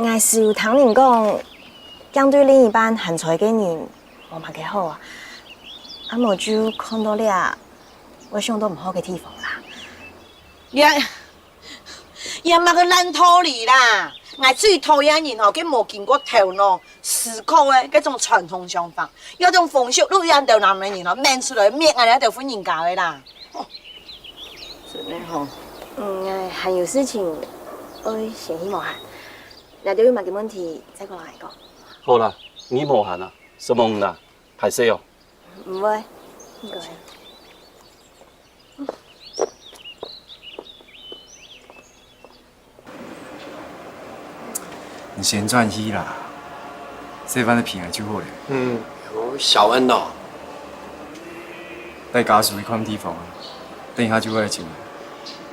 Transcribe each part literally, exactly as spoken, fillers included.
，𠊎係有聽人講，這對另一半還在个人無麼个好啊。啊無就看到這，會想到毋好个地方啦。也，也麼个爛道理啦！𠊎最討厭人吼，佢無經過頭腦思考个該種傳統想法，有種風俗，路遠頭男个人吼，面出來滅𠊎這兜婦人家个啦。哦，真个吼。嗯，𠊎還有事情，愛先去無閒。 若兜有麼个問題，再過來講。好啦，你無閒啊，承蒙啦，歹勢哦。毋會，毋會。你先轉去啦，細飯仔分𠊎就好了。嗯，有小恩哦。帶家屬去換地方啊，等一下就會來尋你。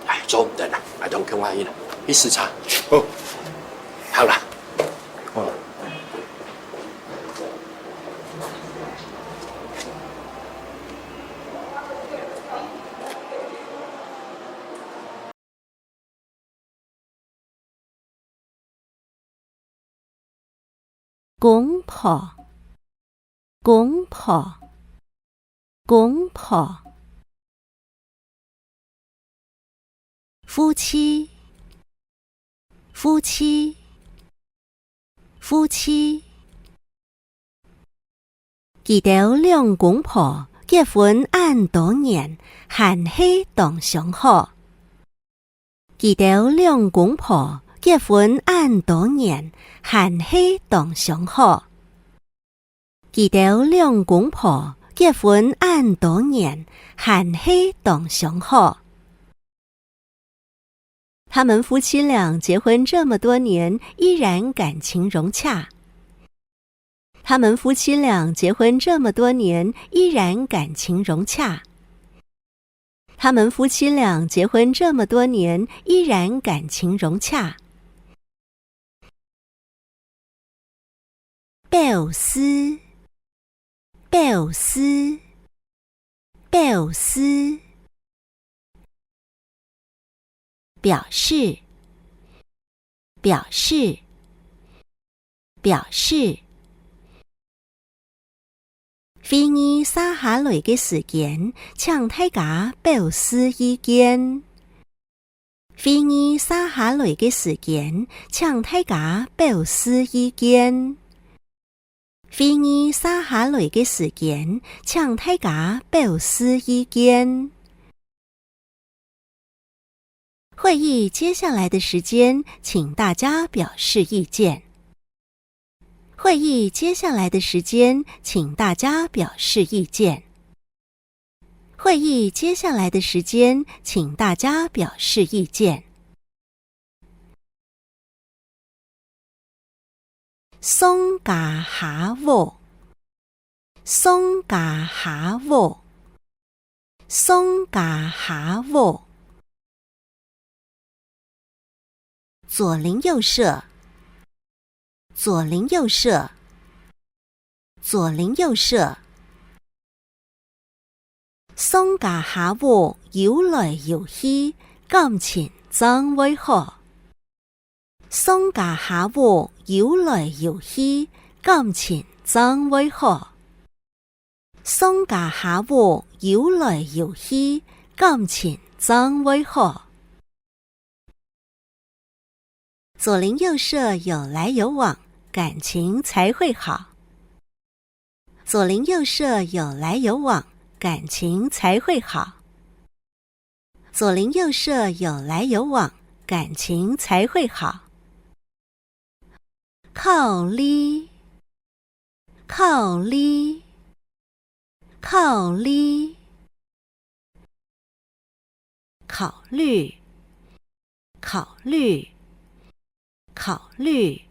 哎，做毋得啦，𠊎同佢講話去啦，去視察。好。好啦。好啦。 公婆，公婆，公婆。夫妻，夫妻，夫妻。 佢兜兩公婆結婚恁多年，還係當相好。佢兜兩公婆結婚恁多年，還係當相好。佢兜兩公婆結婚恁多年，還係當相好。 他們夫妻倆結婚這麼多年，依然感情融洽。他們夫妻倆結婚這麼多年，依然感情融洽。他們夫妻倆結婚這麼多年，依然感情融洽。 表示，表示，表示。表示，表示，表示。 會議續下來个時間，請大家表示意見。會議續下來个時間，請大家表示意見。會議續下來个時間，請大家表示意見。 會議接下來的時間，請大家表示意見。會議接下來的時間，請大家表示意見。會議接下來的時間，請大家表示意見。 上家下屋，上家下屋，上家下屋。左鄰右舍，左鄰右舍，左鄰右舍。 上家下屋有來有去，感情正會好。上家下屋有來有去，感情正會好。上家下屋有來有去，感情正會好。 左鄰右舍有來有往，感情才會好。左鄰右舍有來有往，感情才會好。左鄰右舍有來有往，感情才會好。 考慮，考慮，考慮。考慮，考慮，考慮。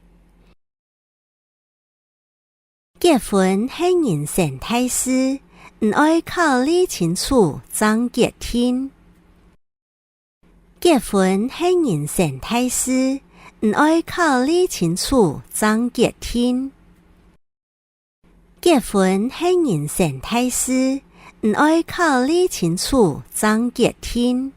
結婚係人生大事，你愛考慮清楚正決定。結婚係人生大事，你愛考慮清楚正決定。結婚係人生大事，你愛考慮清楚正決定。